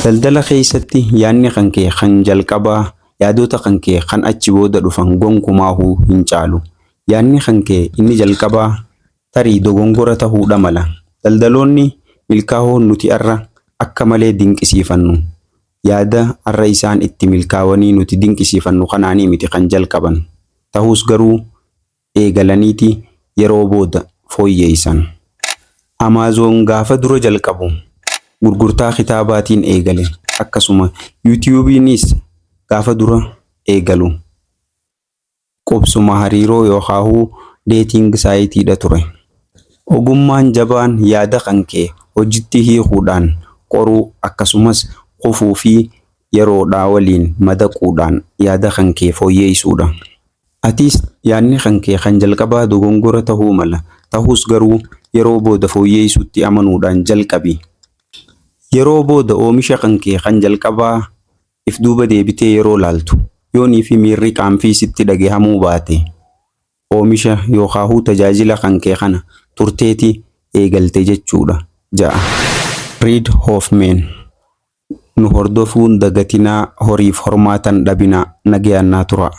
Daldala keessatti yaadni kan kee kan jalqabaa yaadota kan kee kan achi booda dhufan gonkumaahuu hin caalu. Yaadni kan kee inni jalqabaa tarii dogongora tahuudha mala. Daldaloonni milkaahoon nuti arra akka malee dinqisiifannu yaada arra isaan itti milkaawanii nuti dinqisiifannu kanaanii miti kan jalqaban. Tahus garuu eegalaniiti yeroo booda fooyyeessan. Amazon gaafa dura jalqabu gurgurtaa kitaabaatiin eegale. Akkasuma YouTubeiinis gaafa dura eegalu qubsuma hariiroo yookaahuu dating siteiidha ture. Ogummaan jabaan yaada kan kee hojiitti hiikuudhaan qoruu, akkasumas kufuu fi yeroodhaa waliin madaquudhaan yaada kan kee fooyyeessuudha. Atis yaadni kan kee kan jalqabaa dogongora tahuu mala. Tahus garuu yeroo booda fooyyeessuutti amanuudhaan jalqabi. Yeroo booda oomisha kan kee kan jalqabaa if duuba deebitee yeroo laaltu, yoonii fi miirri qaanfii sitti dhagahamuu baate, oomisha yookaahuu tajaajila kan kee kana turteeti eegalte jechuudha ja'a. Reid Hoffman. Nu hordofuun dagatinaa, horiif hormaatan dhabinaa, nagayaan naa tura.